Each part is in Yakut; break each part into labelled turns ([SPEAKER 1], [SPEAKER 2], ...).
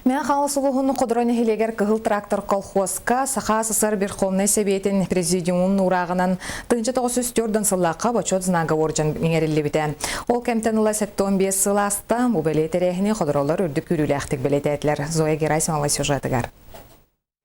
[SPEAKER 1] Мэҥэ Хаҥалас улууһун Ходоро нэһилиэгэр Кыһыл трактор колхуоска Саха СССР Верховнай Сэбиэтин Президиумун уурааҕынан 1904 сыллаахха Бочуот знага уордьан иҥэриллибитэ. Ол кэмтэн ыла 75 сыл ааста. Бу бэлиэ тэрээһини ходоролор үрдүк күүрүүлээхтик бэлиэтээтилэр. Зоя Герасимова сюжетыгар.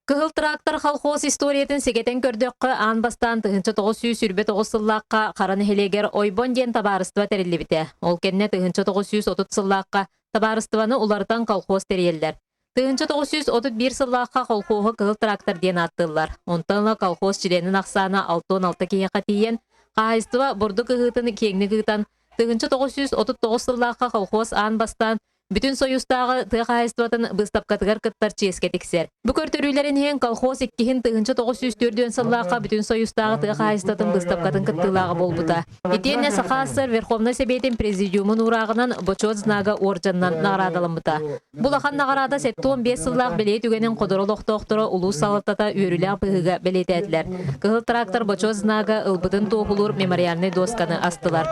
[SPEAKER 2] Кыһыл трактор колхоз историятын сэгэтэн көрдөххө, аан бастаан 1929 сыллаахха Хара нэһилиэгэр Ойбон диэн табаарыстыба тэриллибитэ. Ол кэннэ 1930 сыллаахха табаарыстыбаны уларытан колхоз тэрийэллэр. 1931 сыллаахха колхоһу Кыһыл трактор диэн ааттыыллар. Онтон ыла колхоз чилиэнин ахсаана 66 киһиэхэ тиийэн, хаһаайыстыба бурдук ыһыытын киэҥник ыытан, 1939 сыллаахха колхоз аан бастаан Бүтүн Союзтааҕы тыа хаһаайыстыбатын быыстапкатыгар кыттар чиэскэ тиксэр. Бу көрдөрүүлэрин иһин колхоз иккиһин 1904 сыллаахха Бүтүн Союзтааҕы тыа хаһаайыстыбатын быыстапкатын кыттыылааҕа буолбута. Итиэннэ Саха АССР Верховнай Сэбиэтин Президиумун уурааҕынан Бочуот знага уордьанынан наҕараадаламмыта. Бу улахан наҕараада 75 сыллаах бэлиэ түгэнин Ходоро олохтоохторо улуус салалтата үөрүүлээх быһыыга бэлиэтээтилэр. Кыһыл трактор Бочуот знага ылбытын туоһулуур мемориальнай дуосканы астылар.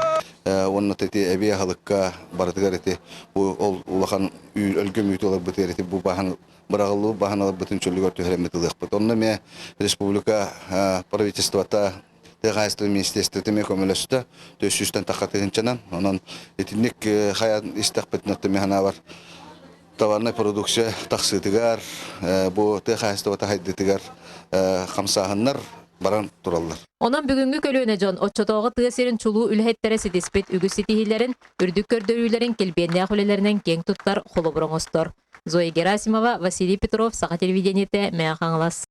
[SPEAKER 3] Уонна ити эбии аһылыкка барытыгар ити бу ол улахан өлгөм үүтү ыларбытыгар ити бу баһан быраҕыллыбыт баһан ыларбытын чөлүгэр түһэрэммит ылыахпыт. Онно эмиэ республика правительствота тыа хаһаайыстыбатын министерствота эмиэ көмөлөстө 400-тэн тахха тыһыынчанан. Онон итинник хайан истэхпитинэ оттон мин санаабар товарнай продукция тахсыытыгар бу тыа хаһаайыстыбата сайдыытыгар хамсааһыннар баран тураллар.
[SPEAKER 2] Онон бүгүҥҥү көлүөнэ дьон оччотооҕу тыа сирин чулуу үлэһиттэрэ ситиспит үгүс ситиһиилэрин, үрдүк көрдөрүүлэрин килбиэннээх үлэлэринэн киэҥ туттар холобур оҥостор. Зоя Герасимова, Василий Петров, Саха телевидениетэ, Мэҥэ Хаҥалас.